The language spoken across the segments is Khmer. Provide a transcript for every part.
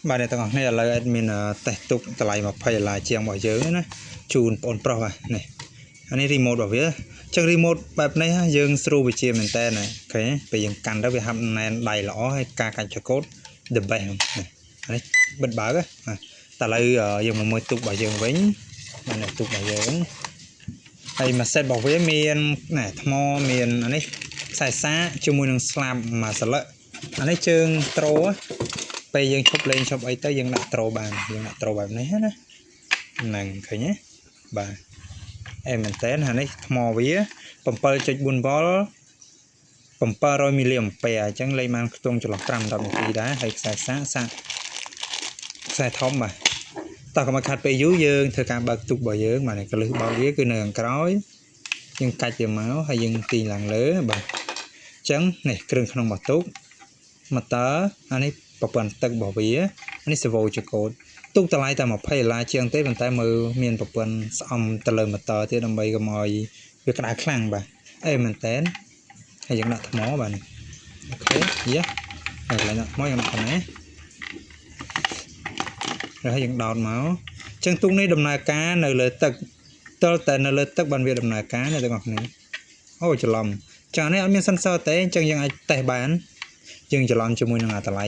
បាទអ្នកទាំងអស់គ្នាឥឡូវ admin តេស្តទុកតម្លៃ20ដុល្លារជាងរបស់យើងណាជូនបងប្រុសបាទនេះអានេះ remote របស់វាចឹង remote បែបនេះយើងស្រួលវិជាមែនតើណាឃើញពេលយើងកាន់ទៅវាហាប់ណែនដៃល្អហើយការកាច់ចកូត the best នេះអានេះបិទបើកបាទតែឥឡូវយើងមកមើលទូករបស់យើងវិញបាទនេះទូករបស់យើងហើយមួយ set របស់វាមានណែថ្មមានអានេះខ្សែសាកជាមួយនឹងស្លាបមួយសន្លឹកអានេះជើងត្រូពេលយើងឈប់លេងឈប់អីទៅយើងដាក់ត្រូបានយើងដាក់ត្រូបែបនេះណាហ្នឹងឃើញទេបាទអេមែនតើអានេះថ្មវា 7.4 វ៉ុល700មីលីអាំពែអញ្ចឹងលេងបានខ្ទង់ចន្លោះ5 10នាទីដែរហើយខ្សែសាកសាកខ្សែធំបាទតោះកុំឲ្យខាត់ពេលយូរយើងធ្វើការបើកទូករបស់យើងបាទកលឹះបើកវាគឺនៅខាងក្រោយយើងកាច់វាមកហើយយើងទាញឡើងលើបាទអញ្ចឹងនេះគ្រឿងក្នុងរបស់ទូកម៉ូទ័រអានេះប្រព័ន្ធទឹករបស់វានេះសេវ៉ូចកូតទូកតម្លៃតែ20ដុល្លារជាងទេប៉ុន្តែមើលមានប្រព័ន្ធស្អំទៅលើម៉ូទ័រទៀតដើម្បីកុំឲ្យវាក្តៅខ្លាំងបាទអេមែនតើហើយយើងដាក់ថ្មបាទនេះអូខេយ៉ាហើយកន្លែងដាក់ថ្មយើងដាក់ប៉ុណ្ណេះហើយយើងដោតមកអញ្ចឹងទូកនេះដំណើរការនៅលើទឹកទល់តែនៅលើទឹកបានវាដំណើរការអ្នកទាំងអស់គ្នាអូច្រឡំចានេះអត់មាន sensor ទេអញ្ចឹងយើងអាចតេស្តបានយើងច្រឡំជាមួយនឹងអាតម្លៃ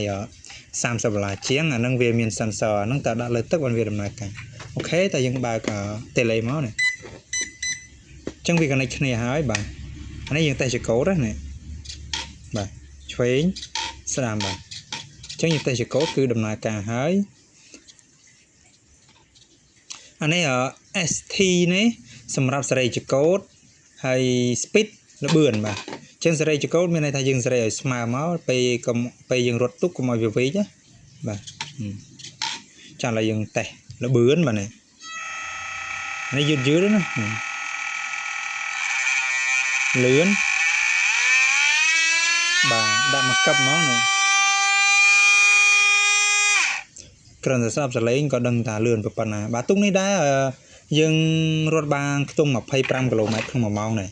30ដុល្លារជាងអានឹងវាមាន sensor អានឹងតើដាក់លើទឹកបានវាដំណើរការអូខេតែយើងបើក tele មកនេះអញ្ចឹងវា connect គ្នាហើយបាទអានេះយើងតេស្តចកូតណាបាទឆ្វេងស្ដាំបាទអញ្ចឹងយើងតេស្តចកូតគឺដំណើរការហើយអានេះ ST នេះសម្រាប់សេរីចកូតហើយ speed ល្បឿនបាទចឹងសេរីចកូតមានន័យថាយើងសេរីឲ្យស្មើមកពេលកុំពេលយើងរត់ទុកកុំឲ្យវាវែកណាបាទចាឥឡូវយើងតេស្តល្បឿនបាទនេះនេះយឺតយឺតណាលឿនបាទដាក់មកកឹបហ្មងនេះគ្រាន់តែស្ដាប់សលេងក៏ដឹងថាលឿនប៉ុណ្ណាបាទទុកនេះដែរយើងរត់បានខ្ទង់25គីឡូម៉ែត្រក្នុង1ម៉ោងនេះ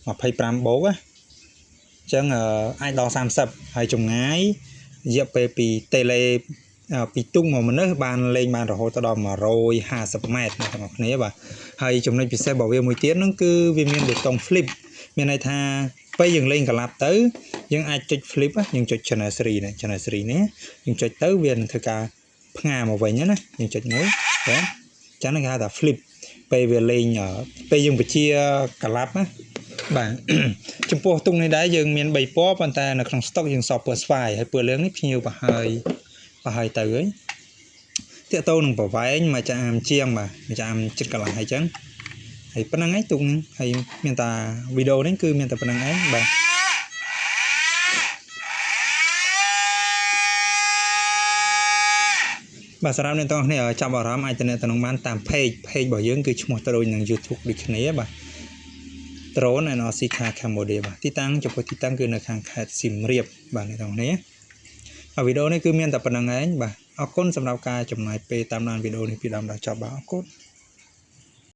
25បូកណាអញ្ចឹងអាចដល់30ហើយចម្ងាយរយៈពេលពីតេឡេពីទុងមកមនុស្សបានលេងបានរហូតដល់150ម៉ែត្រអ្នកទាំងអស់គ្នាបាទហើយចំណុចពិសេសរបស់វាមួយទៀតហ្នឹងគឺវាមានប៊ូតុង flip មានន័យថាពេលយើងលេងកលាប់ទៅយើងអាចចុច flip យើងចុច channel 3នេះ channel 3នេះយើងចុចទៅវានឹងធ្វើការផ្ងាមកវិញណាយើងចុចមួយបាទចឹងគេហៅថា flip ពេលវាលេងពេលយើងបញ្ជាកលាប់ណាបាទចំពោះទុងនេះដែរយើងមាន3ពណ៌ប៉ុន្តែនៅក្នុងស្តុកយើងសល់ពណ៌ស្វាយហើយពណ៌លឿងនេះភ្ញៀវប្រហើយទៅហើយតាកតោនឹងប្រវែងមួយចាមជាងបាទមួយចាមចិត្តកន្លះហើយចឹងហើយប៉ុណ្្នឹងឯងទុងហើយមានតាវីដេអូនេះគឺមានតែប៉ុណ្្នឹងឯងបាទបាទសម្រាប់អ្នកទាំងអស់គ្នាចាប់អារម្មណ៍អាចទំនាក់ទំនងបានតាម page របស់យើងគឺឈ្មោះទៅដូចនឹង YouTube ដូចគ្នាបាទ Drone and RC Car Cambodia បាទទីតាំងចំពោះទីតាំងគឺនៅខាងខេត្តសៀមរាបបាទអ្នកទាំងអស់គ្នាហើយវីដេអូនេះគឺមានតែប៉ុណ្្នឹងឯងបាទអរគុណសម្រាប់ការចំណាយពេលតាមដានវីដេអូនេះពីដើមដល់ចប់បាទអរគុណ